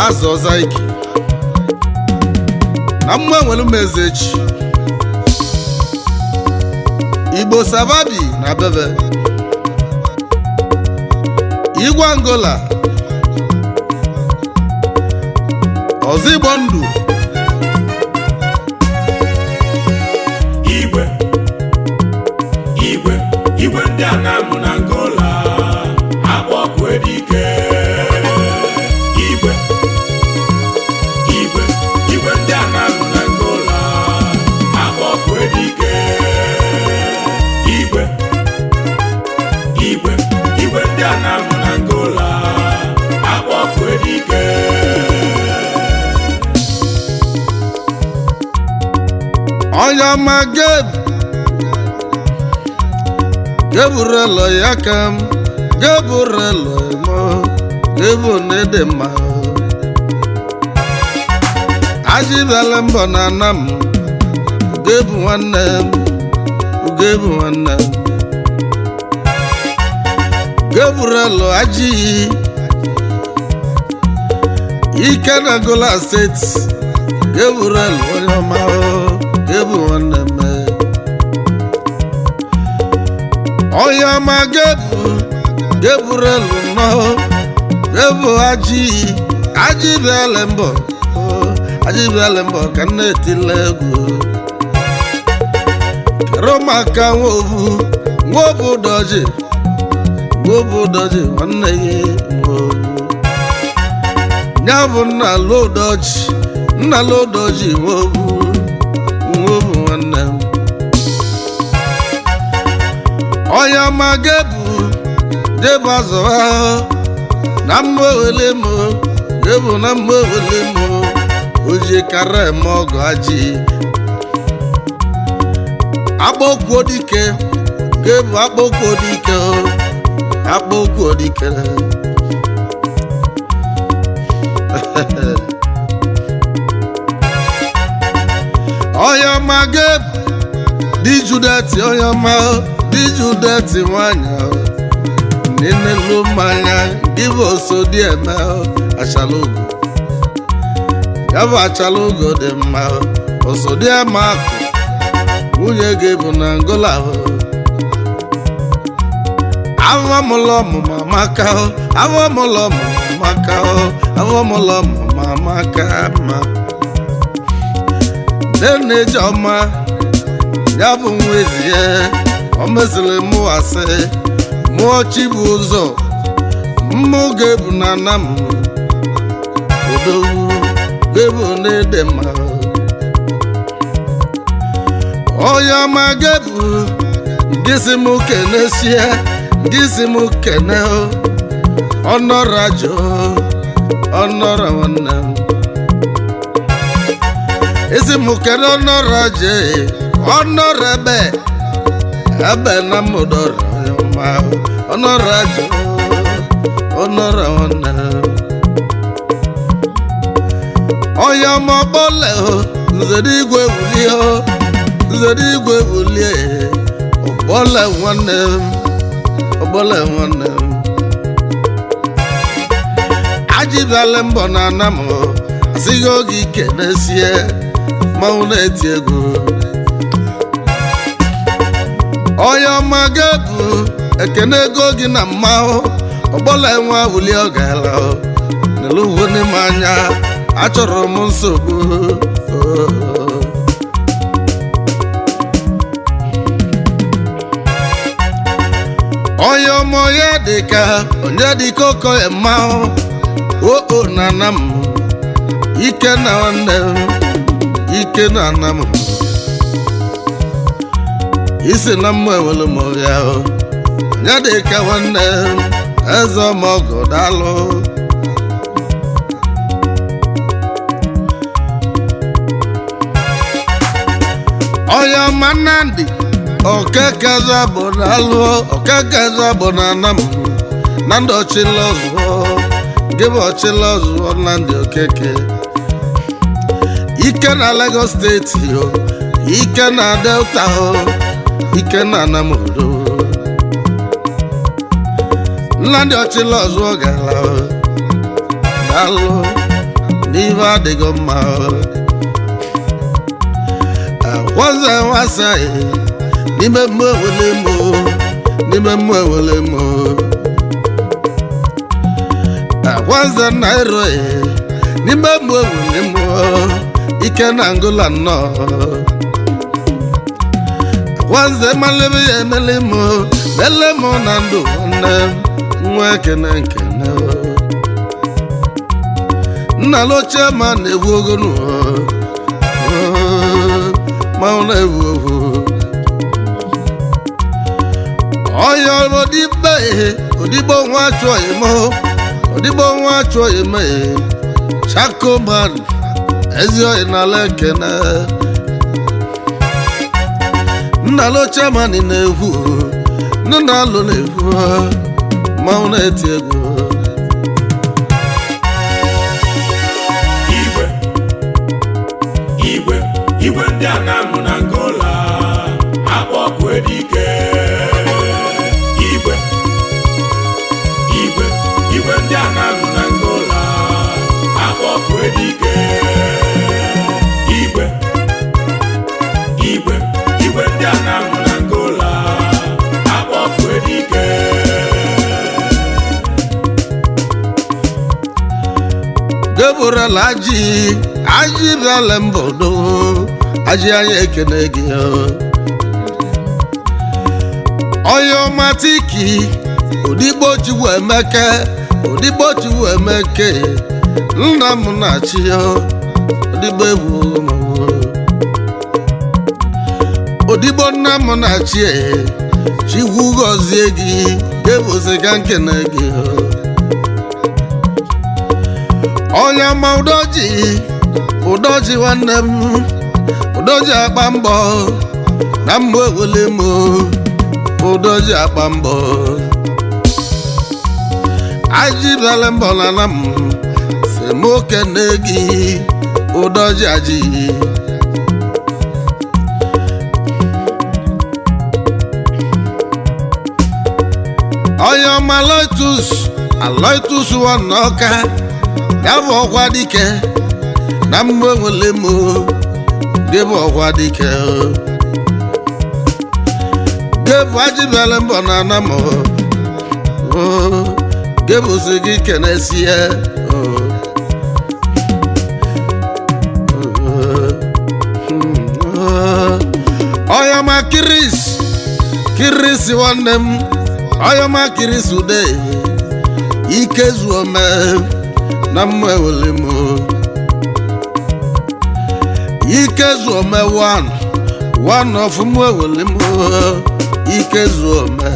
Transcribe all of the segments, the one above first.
Azụ ọzaiki na mmụọ nwere mmeze echi Igbo Sababi na bebe Igwe Angola Ọzọ Igbo Ndụ Igwe igwe igwe ndị a na-amụ na Angola akpọ ọkụ edike. Igwe igwe igwe ndị a na-amụ na Angola akpọ ọkụ edike. Igwe igwe igwe ndị a na-amụ na Angola akpọ ọkụ edike. Onye ọma Gabriel ya ka m Gabriel mo Gabriel na-ede mma ajibela mbọ na ana m Gabriel nwanne m Gabriel nwanne m Gabriel ajighị ike na Angola steeti Gabriel onye ọma Gabriel nwanne m onye ọma Gabriel nọ Gabriel ajighị ajibela mbọ ajibela mbọ ka m na-etile egwu kere maka nwobu nwobu doji nwobu doji nwanne ya nwobu ya bụ nna lodoji nna lodoji nwobu nwobu nwanne m onye ọma Gabriel Gabriel azụ ahụ na mma owele m Gabriel na mma owele m oji kara eme ọgụ aji akpọkwuo dike Gabriel akpọkwuo dike akpọkwuo dike onye ọma Gabriel di Judeti onye ọma di Judeti nwanyị n'elu mmanya gịbụ oso dị eme achala ugo ya bụ achala ugo dị mma oso dị eme akụ nwunye gị bụ na Angola avọmụlọ ọmụma maka avọmụlọ ọmụma maka avọmụlọ ọmụma maka mma nne Ijeọma ya bụ nwa ezi ya o mesịrị mụ asị mụọ chi bụ ụzọ mmụ ga-ebu na ana m odogwu ga-ebu na-ede mma onye ọma ga-ebu ndị si m kene sie ndị si m kene ọnọra jụ ọnọra nwanne m isi m kene ọnọra jee ọnọra ebe ebe na mụdọrọ ma ọnọrọ jụ ọnọrọ nwanne onye ọma ọkpọle nzere igwe wulie nzere igwe wulie ọkpọle nwanne m ọkpọle nwanne m ajibịala mbọ na ana m asịghị oge ike n'esie mmanwụ na-eti egwu onye ọma ga-ebu ekene ego gị na mmanwụ ọgbọla enwe wulie ọ gaala n'elu n'ime anya achọrọ m nsogbu onye ọma onye dịka onye dịka okoye mmanwụ oo na ana m ike na nwanne m ike na ana m isi na mmụ ewelu m ọbịa onye dịka nwanne m eze ọmọgọ daalụ onye ọma Nnamdi okeke bụ daalụ okeke bụ na ana m na ndị ọchịla ọzụọ gị bụ ọchịla ọzụọ Nnamdi Okeke ike na Lagos steeti o ike na Delta o ike na Anamodo Nnamdi ọchịla ọzụọ gara daalụ. n'ibe adịghị mma akwaze nwasa n'ime mmụọ ewele m n'ime mmụọ ewele m akwaze nairo n'ime mmụọ ewele m ike na Angola nnọọ akwaze malebe ya emele m mele m na ndụ nwanne nwa ekene nkene nna loche ma na-egwu ogonu ma ọ na-ewu owu onye ọrụ odigbo odigbo nwa achọghị m odigbo nwa achọghị m chakoman ezi oyi n'ala ekene nna loche ma na-egwu nne na alụ na-egwu ma ọ na-eti egwu. Igwe igwe ndị a na-amụ na Angola akpọkụ edike. Igwe igwe igwe ndị a na-amụ na Angola akpọkụ edike. Igwe igwe igwe ndị a na-amụ na Angola akpọkụ edike. Gabriel aji aji bịala mbodo aji anyị ekene gị onye ọma tiki odigbo chukwu emeke odigbo chukwu emeke nna m na-achị odigbo egwu odigbo nna m na-achị chikwu gọzie gị ga-ebụsị ka nkene gị onye ọma udoji udoji nwanne m udoji akpa mbọ na mbụ ewele m udoji akpa mbọ aji bịala mbọ na na m si m okene gị udoji aji onye ọma Aloytus Aloytus nwanne ọka ya bụ ọkwa dike na mgbe nwere m gị bụ ọkwa dike gị bụ ajibịala mbọ na ana m gị bụ si gị kenesie ọyọma kiris kiris nwanne m ọyọma kiris ude ike zuo mee na mma ewele m ike zuo me one one of mụ ewele m ike zuo me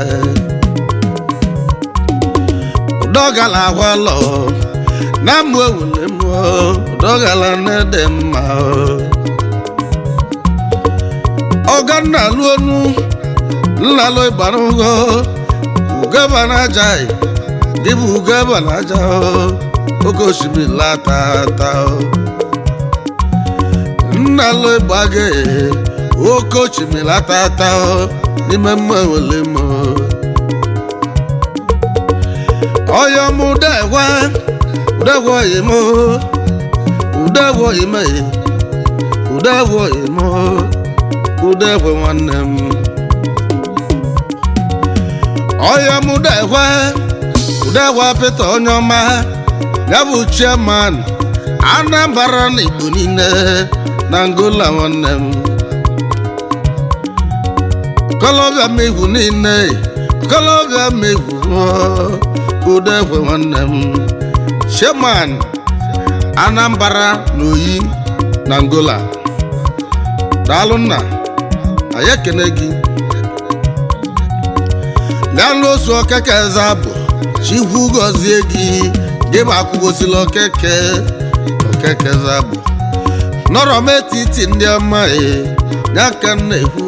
ụdọgala agwalọ na mụ ewele m ụdọgala na-ede mma ọga nna lụ onu nna lụ ịgbarugo ugeba na aja dịbụ ugeba na aja oke osimiri latata nna lụ ịgbaga oke osimiri latata n'ime mma ewele m ọyọ m udegwe udegwe oyim udegwe oyim udegwe oyim udegwe nwanne m ọyọ m udegwe udegwe Peter onye ọma ya bụ chairman Anambra na Igbo niile na Angola nwanne m Kolobịa m egwu niile kolobịa m egwu udegwe nwanne m chairman Anambra na Oyi na Angola daalụ nna anyị ekene gị bịa n'ozu okeke eze abụ chikwu gọzie gị gị bụ akwụgosila okeke okeke eze abụ nọrọ m etiti ndị amaghị ya ka m na-ekwu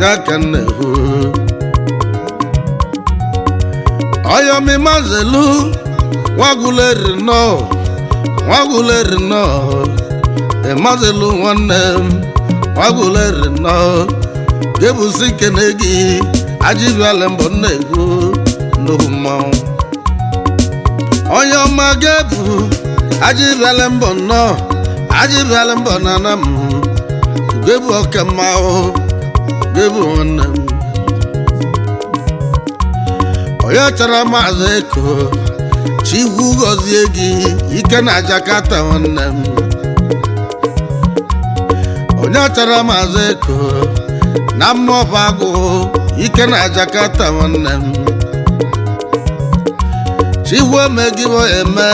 ya ka m na-ekwu ọyọmimazelu nwaguleri nọ nwaguleri nọ ịmazelu nwanne m nwaguleri nọ gebusi kene gị ajibịala mbọ na-ekwu nnukwu mmanwụ onye ọma gebu Ajibịala mbọ nnọọ, ajibịala mbọ na ana m. Gebu oke mmanwụ, gebu nwanne m. Onye chọrọ maazị Eko, Chikwu gọzie gị, ike na Jakarta nwanne m. Onye chọrọ maazị Eko, na mmụọ agụ, ike na Jakarta nwanne m. Chikwu emegibo eme,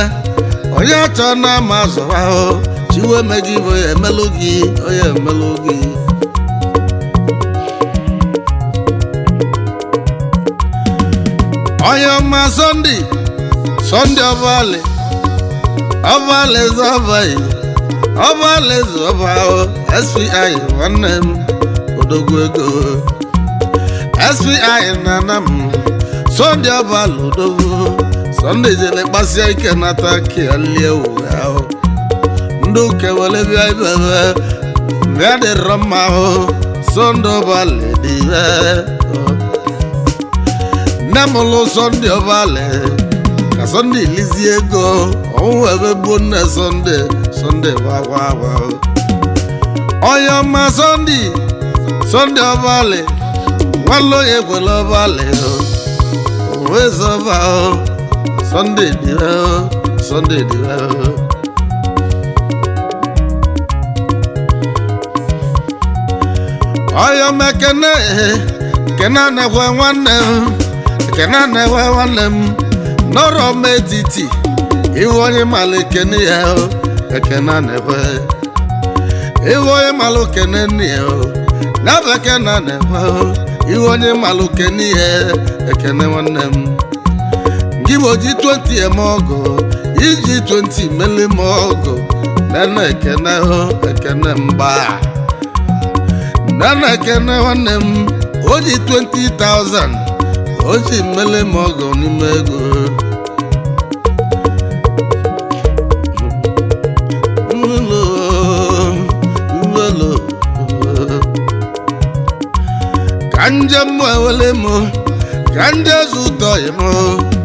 onye chọrọ na mazụ ahụ, Chikwu emegibo emelụ gị, onye emelụ gị. Onye ọma Sunday, Sunday ọbalị, ọbalị zọbaghị, ọbalị zọba ahụ, SPI nwanne m, odogwu ego. SPI na ana m, Sunday ọbalị odogwu. Sunday jere kpasia ike nata ka lie uwe ahụ. Ndị ụka were bịa ibebe, bịa dịrọ mma ahụ, Sunday ọbalị dị ibe. Nne m lụ Sunday ọbalị, ka Sunday lizie ego, ọnwụ ebe gbuo nne Sunday, Sunday gbagwa agwa. Onye ọma Sunday, Sunday ọbalị, nwanne onye kwere ọbalị, onwezọba Sunday dị Sunday dị. Onye ọma ekene, ekene na-ekwe nwanne m, ekene na-ekwe nwanne m, nọrọ m etiti, iwe onye malụ ekene ya, ekene na-ekwe. Iwe onye malụ kene nne ya, na-abụ ekene na-ekwe. Iwe onye malụ kene ya, ekene nwanne m. Gị bụ oji 20 eme ọgụ, iji 20 meli m ọgụ, nene ekene hụ, ekene mgba. Nene ekene nwanne m, o ji 20,000, o ji meli m ọgụ n'ime ego. Ka njem ewele m, ka nje zụtọ m,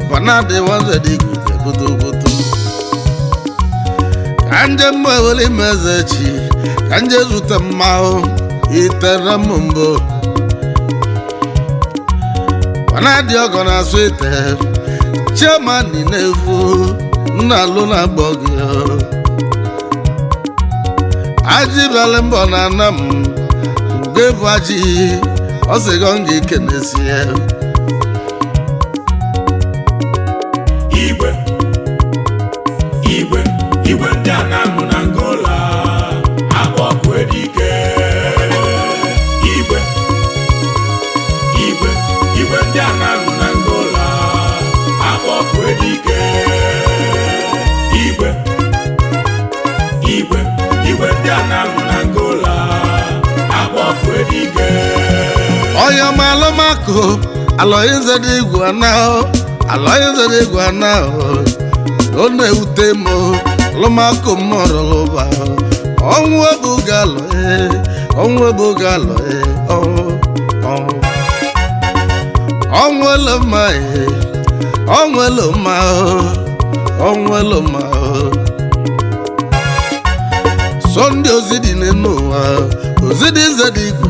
banadị nwanze dị gute butu. Ka njem ewele m eze chi, ka nje zụta mmanwụ, itere m mbụ. Banadị ọgọ na-asụ ite, chairman na-efu, nna alụ na-agbọ gị. Ajibịala mbọ na ana m, gebu aji, ọ sị gọ m ga-ekenesi ya. Igwe, igwe, igwe ndị a na-amụ na Angola, akpọkụ edike. Igwe, igwe, igwe ndị a na-amụ na Angola, akpọkụ edike. Igwe, igwe, igwe ndị a na-amụ na Angola, akpọkụ edike. Onye ọma alụmakụ, alọghịze dị igwe anahụ, alọghịze dị igwe anahụ, ọ na-ewute m, alụmakụ m rụrụ ụba. Ọnwụ ebuga alọghị, ọnwụ ebuga alọghị, ọnwụ, ọnwụ. Ọnwụ elu mma, ọnwụ elu mma, ọnwụ elu mma. Sunday ozi dị n'elu ụwa, ozi dị nze dị igwe.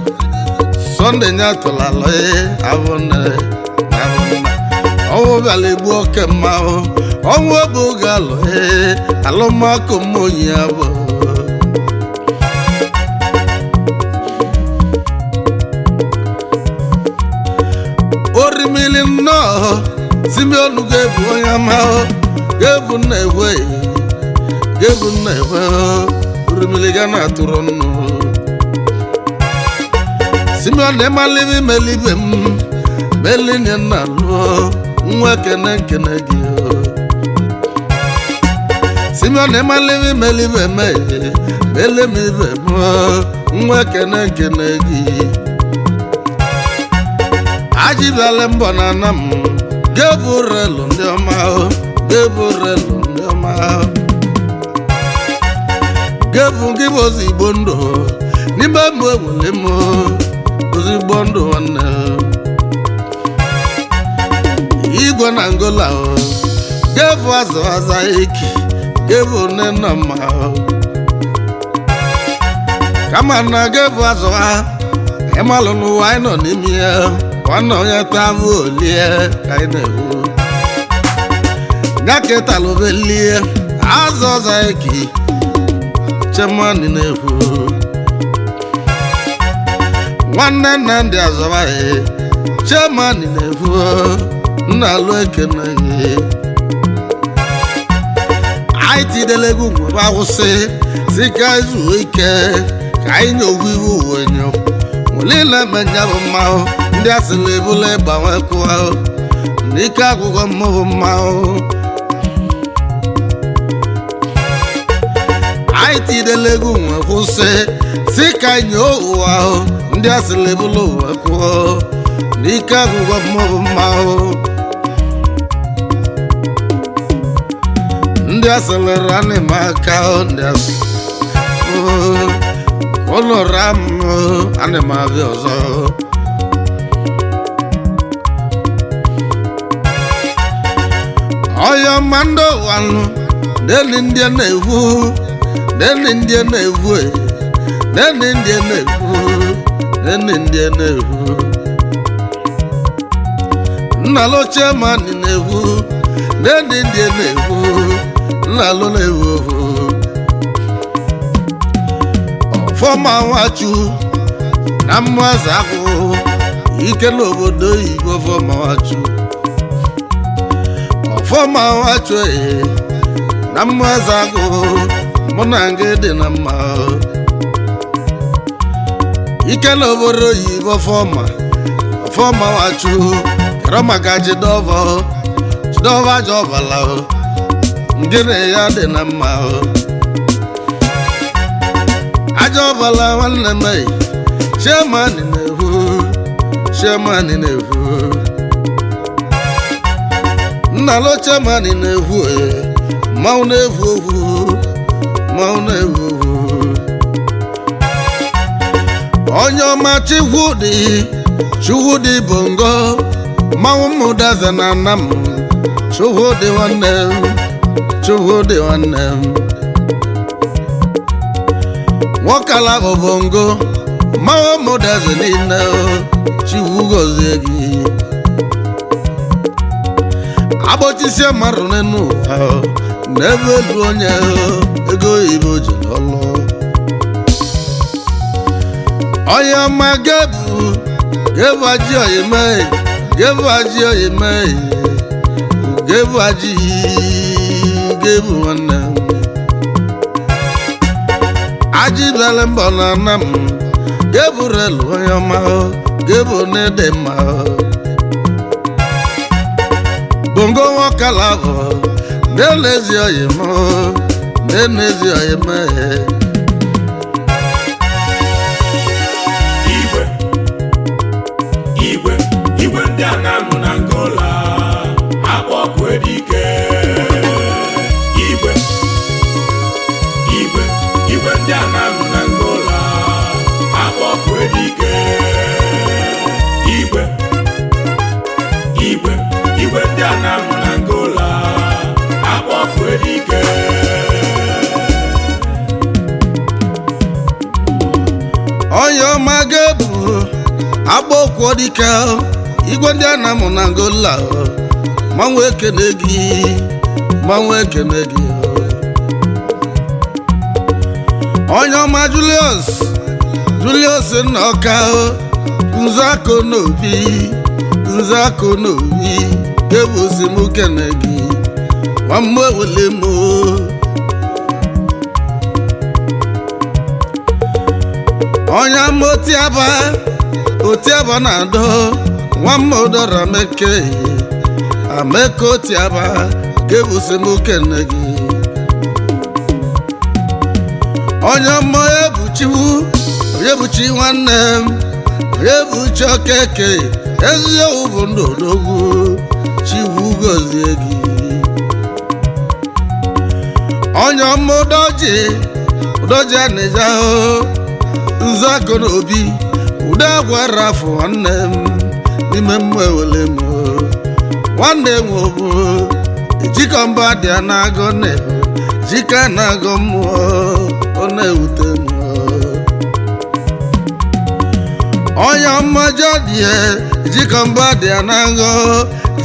Sunday nya tụrụ alọghị, abụ nne, abụ nna. Ọnwụ bịara egbu oke mmanwụ, ọnwụ ebuga alọghị, alụmakụ m onye abụ. Orimili nnọọ, Simeon ga-ebu onye ama, ga-ebu nna ekwe, ga-ebu nna ekwe, orimili ga na-atụrụ nnụ. Simeon ịmalibe melibe m, melinye nna lụọ, nwa ekene nkene gị. Simeon ịmalibe melibe me, melemibe m, nwa ekene nkene gị. Ajibịala mbọ na ana m, gebu relu ndị ọma, gebu relu ndị ọma. Gebu gị bụ ozigbo ndụ, n'ime mbụ enwere m, ozigbo ndụ nwanne. Igwe na Angola, gebu azụ aza eki, Gebu nne mma kama na gebu azụ ha ịmalụ n'ụwa anyị nọ n'ime ya nwanne onye tabụ olie ka anyị na-ewu nyakịtalụbelie azụ ọzọ eki chemani na-ekwu nwanne nna ndị azọbaghị chemani na-ekwu nna alụ ekene gị anyị tidele egwu nwebe akwụsị si ka zuo ike ka anyị nye owu iwu uwe nyo nwelile menya bụ mmanwụ ndị asịrị ebula ịgbanwe kụọ n'ike akwụkwọ mmụbụ mmanwụ anyị tidele egwu nwe kwụsị si ka anyị nye ụwa ahụ ndị asịrị ebula ụwa kụọ n'ike akwụkwọ mmụbụ mmanwụ ndị asịrị rani m aka ndị asịrị ụlọ ram ana m abịa ọzọ ọyọ ma ndị ụwa nụ neni ndị na-ewu neni ndị na-ewu neni ndị na-ewu neni ndị na-ewu nnalụ chemani na-ewu neni ndị na-ewu nnalụ na-ewu ọfọma nwachu na mmụọze akwụ ike n'obodo oyibo ọfọma nwachu ọfọma nwachu ee na mmụọze akwụ mụ na nga dị na mma ike n'obodo oyibo ọfọma ọfọma nwachu kere maka jidọvọ jidọvọ aja ọbala ngịnị ya dị na mma aja ọbala nwanne m shemani na-ehu shemani na-ehu nnalụ chemani na-ehu mmanwụ na-evu ohu mmanwụ na-evu ohu onye ọma Chukwudị Chukwudị bongo mmanwụ mmụdaze na nna m Chukwudị nwanne m Chukwudị nwanne m nwoke ala bụ bongo mmanwụ mmụdaze niile Chukwu gọzie gị agbochisie mmadụ n'elu ụwa n'ebe elu onye ego oyibo jiri ọlụ onye ọma gebu gebu aji oyime gebu aji oyime gebu aji gebu nwanne m aji bịara mbọ na nna m gebu relu onye ọma gebu n'ịdị mma bongo nwokala bụ na-elezi oyi m na-enezi oyi m. Igwe igwe igwe ndị a na-amụ na Angola akpọ ọkụ edike. Igwe igwe igwe ndị a na-amụ na Angola akpọ ọkụ edike. Igwe igwe igwe ndị a na-amụ na Angola akpọ ọkụ edike. Onye ọma ga-ebu agba okwu dike igwe ndị a na-amụ na Angola manwụ ekene gị manwụ ekene gị. Onye ọma Julius Julius Nnoka Nzako n'obi Nzako n'obi ga-ebuzi m kene gị nwamma ewele m. Onye ama otiaba otiaba na-adọ nwamma ụdọrọ ameke ameke otiaba ga-ebuzi m kene gị. Onye ọma ebuchiwu onye buchi nwanne m onye buchi okeke eziokwu bụ ndụ odogwu Chukwu gọzie gị. Onye ọma ụdọji ụdọji anịja Nzako n'obi ụdọ agwara afọ nwanne m n'ime mmụọ ewele m nwanne m obu ejikọ mba dị na-agụ na Jika na-agọ mmụọ ọ na-ewute mmụọ onye mmajọ dị jika mba dị anaghọ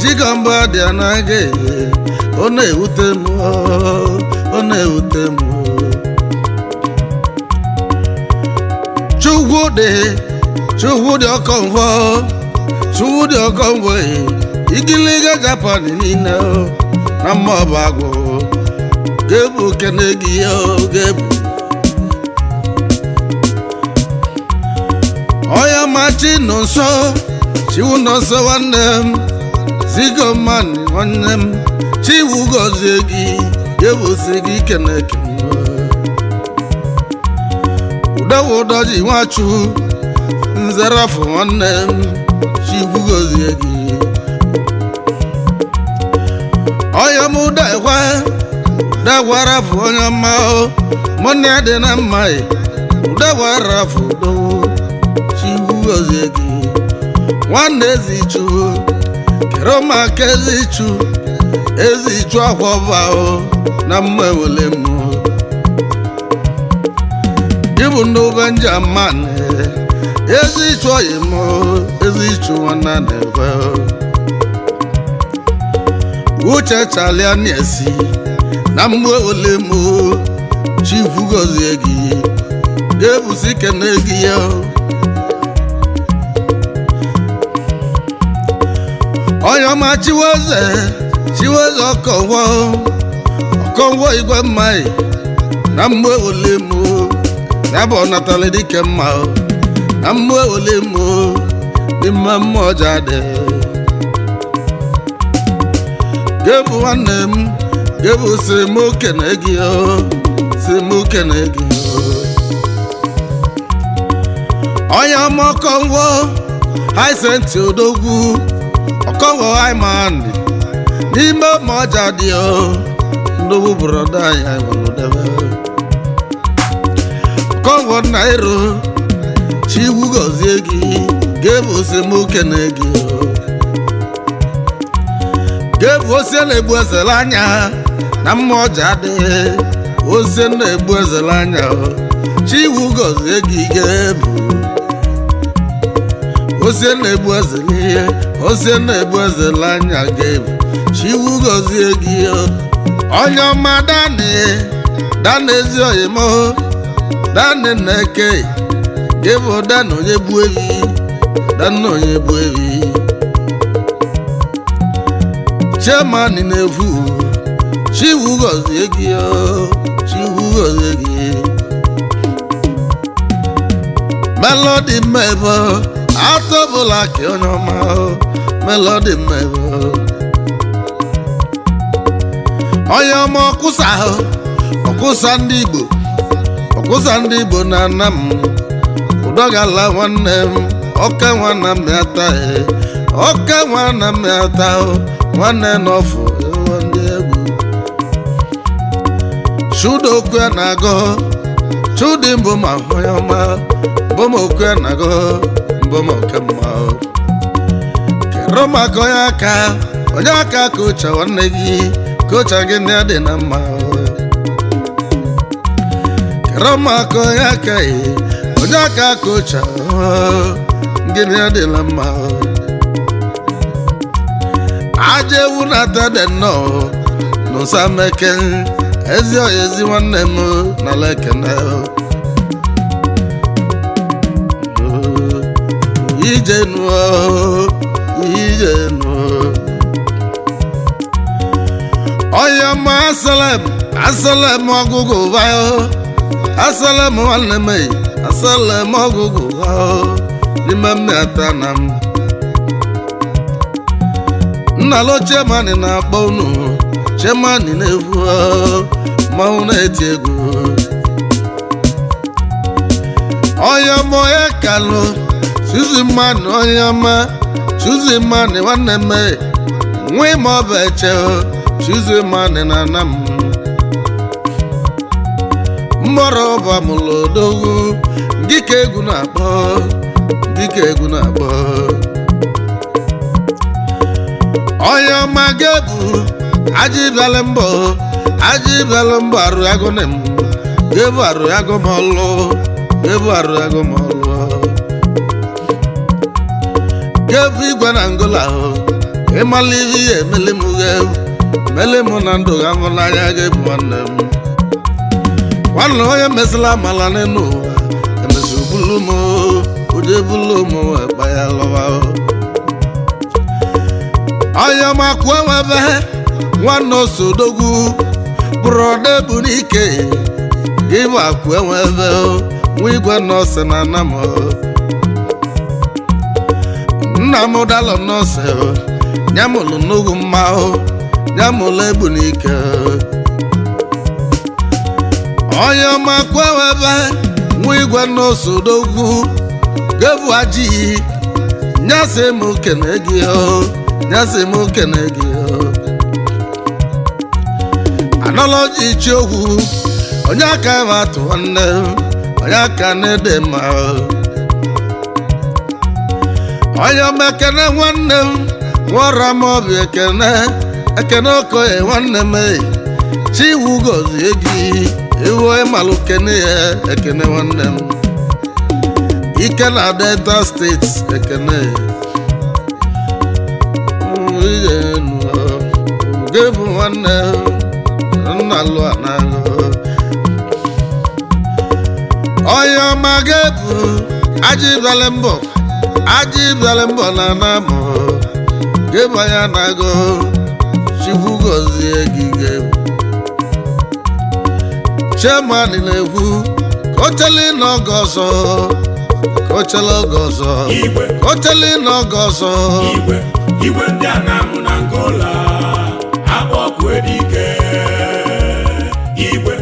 jika mba dị anaghị ọ na-ewute mmụọ ọ na-ewute mmụọ Chukwu dị ọkọngwọ Chukwu dị ọkọngwọ igiliga Japan niile na mma ọba agwụ gebu kene gị gebu onye machi nọ nso chiwu nọ nso nwanne m zigo mmanụ nwanne m chiwu gọzie gị gebusi gị kene kene ụdọji nwachu nzerafụ nwanne m chikwu gozie gị onye m udekwe udekwarafụ onye ọma mụnne dị na mma udekwarafụ dowo chikwu gozie gị nwanne ezichu kere maka ezichu ezichu akwọba na mma ewele mmụọ ịbụ ndị Benjamin ezi ịchụ oyi m ezi ịchụ nwanne na-ekwe uche chalia na-esi na mgbe ole m chikwu gọzie gị ga-ebusi kene gị ya onye ọma chiweze chiweze ọkọngwọ ọkọngwọ igwe mmaị na mgbe ole m ya bụ ọnatali dike mma na mmụọ ole mmụọ n'ime mmụọ ja dị gebu nwanne m gebu siri m okene gị siri m okene gị onye ọma ọkọngwọ haisenti odogwu ọkọngwọ haimandị n'ime mmụọ ja dị ndogwu bụrọda anyị nwere debe kọngwọ nairo chikwu gọzie gị ga-ebu osemokene gị ga-ebu ose na-egbu ezele anya na mma ọja adịghị ose na-egbu ezele anya chikwu gọzie gị ga-ebu ose na-egbu ezele ihe ose na-egbu ezele anya ga-ebu chikwu gọzie gị onye ọma dani dani ezi oyimo dani na-eke gịbụ dani onye gbuo ewi dani onye gbuo ewi chairman na-efu chiwu gọzie gị chiwu gọzie gị melodi mmebe atọbụla ka onye ọma melodi mmebe onye ọma ọkụsa ọkụsa ndị Igbo ọkụsa ndị Igbo na nna m ụdọgala nwanne m ọka nwanna m ata ọka nwanna m ata nwanne nọfụ ndị egwu chudokwe na-agọ chudi mbụ ma onye ọma mbụ ma okwe na-agọ mbụ ma oke mma kere maka onye aka kocha nwanne gị kocha gị na dị na mma maka onye aka onye aka kocha gịnị adịla mma aja ewu na-ata dị nnọọ n'ụsameke ezi ọya ezi nwanne m nala ekene ije nụọ ije nụọ onye ọma asalem asalem ọgụgụ bayo asalem nwanne m asalem ọgụgụ n'ime mmata na m nnalo chemani na-akpọ unu chemani na-egwu mmanwụ na-eti egwu onye ọma onye kalụ chuzi mmanụ onye ọma chuzi mmanụ nwanne m nwe ma ọ bụ eche chuzi mmanụ na ana m mgbọrọ ọba mụlụ odogwu dịka egwu na-akpọ dịka egwu na-akpọ onye ọma ga-ebu ajị bịala mbọ Aji bịalụ mbọ arụ agụ na m gebu arụ agụ m ọlụ gebu arụ agụ m ọlụ gebu igwe na Angola ịmala ibe ya emeli m gebu meli m na ndụ ga mụ n'anya gebu nwanne m nwanne onye mesịla amala n'elu ụwa emesi bulu m ụdị bulu m ekpa ya lọwa onye ọma kwuo nwebe nwanne osodogwu bụrọda ebu n'ike ịbụ akụ enwebe nwa igwe nọọsụ na nna m nna m dalụ nọọsụ nyamụlụ n'ugwu mmahụ nyamụlụ ebu n'ike onye ọma kwuo nwebe nwa igwe nọọsụ odogwu gebu ajighị nyasị m kene gị nyasị m kene gị anọlọji chiokwu onye aka ma atụ nwanne onye aka na-ede mma onye ọma ekene nwanne m nwara m obi ekene ekene okoye nwanne m chiwu gozie gị iwu ịmalụ kene ya ekene nwanne m ike na Delta steeti ekene gị bụ nwanne nna lụ analụ onye ọma ga-ebu aji bịalị mbọ aji bịalị mbọ na anamụ gị bụ anya na-agụ chukwu gọzie gị ga-ebu chairman na-ekwu ka o chele n'oge ọzọ ka o chele oge ọzọ Igwe. ka o chele n'oge ọzọ Igwe igwe ndị a na-amụ na Angola akpọkue dike. Igwe